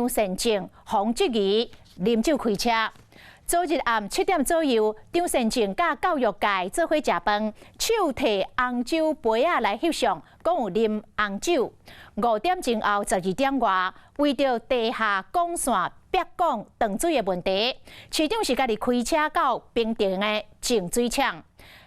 善政予質疑啉酒開車。昨日暗7點左右，張善政佮教育界做伙食飯，手提紅酒杯仔來翕相，講有啉紅酒。5點前後12點外，為著地下管線壁管斷水的問題，市長是家己開車到平鎮的淨水廠。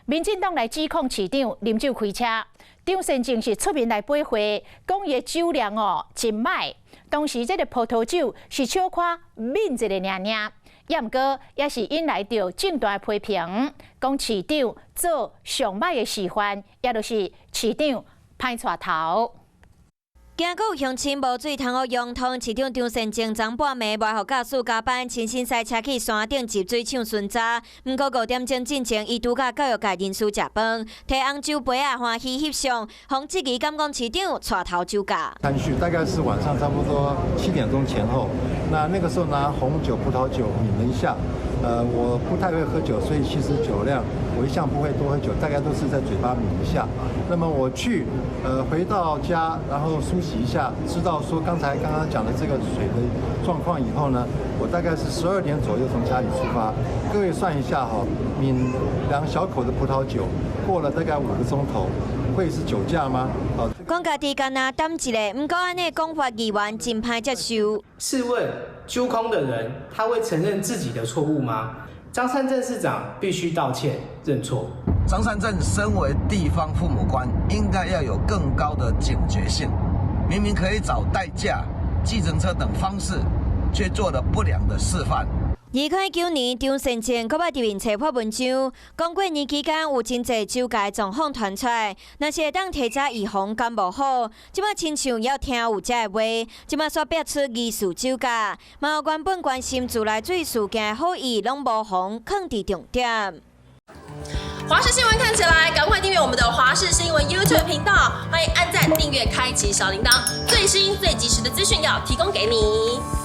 民進黨來指控市長啉酒開車，張善政是出面來駁回，講伊的酒量哦真䆀。當時這个葡萄酒是小可抿一下爾爾，也毋過也是引來著政壇批評，講市長做上䆀的示範，也就是市長歹帶頭。驚閣有鄉親無水通予用，桃園市長張善政昨半暝袂予駕駛加班，親身駛車去山頂集水廠巡查。毋過5點鐘進前，伊拄佮教育界人士食飯，提紅酒杯仔歡喜翕相，予質疑敢講市長帶頭酒駕。餐敘大概是晚上差不多7點鐘前後，那個時候拿紅酒、葡萄酒抿了一下。我不太會喝酒，所以其實酒量我一向不會多喝酒，大概都是在嘴巴抿一下。那麼我去，回到家，然後梳洗一下，知道說剛才剛剛講的這個水的狀況以後呢，我大概是12點左右從家裡出發。各位算一下哈，抿兩小口的葡萄酒，過了大概5個鐘頭，會是酒駕嗎？啊，講家己干焦膽一下，毋過按呢講法議員真歹接受。試問揪空的人，他會承認自己的錯誤嗎？張善政市長必須道歉認錯。張善政身為地方父母官，應該要有更高的警覺性。明明可以找代駕、計程車等方式，卻做了不良的示範。2019年，張善政閣捌佇面冊發文章，講過年期間有真濟酒駕狀況傳出來，若是會當提早預防，敢無好？這擺親像猶聽有這个話，這擺煞變出疑似酒駕，嘛有原本關心自來水事件的好意，攏無妨囥佇重點。華視新聞看起來，趕快訂閱我們的華視新聞 YouTube 頻道，歡迎按讚、訂閱、開啟小鈴鐺，最新最及時的資訊要提供給你。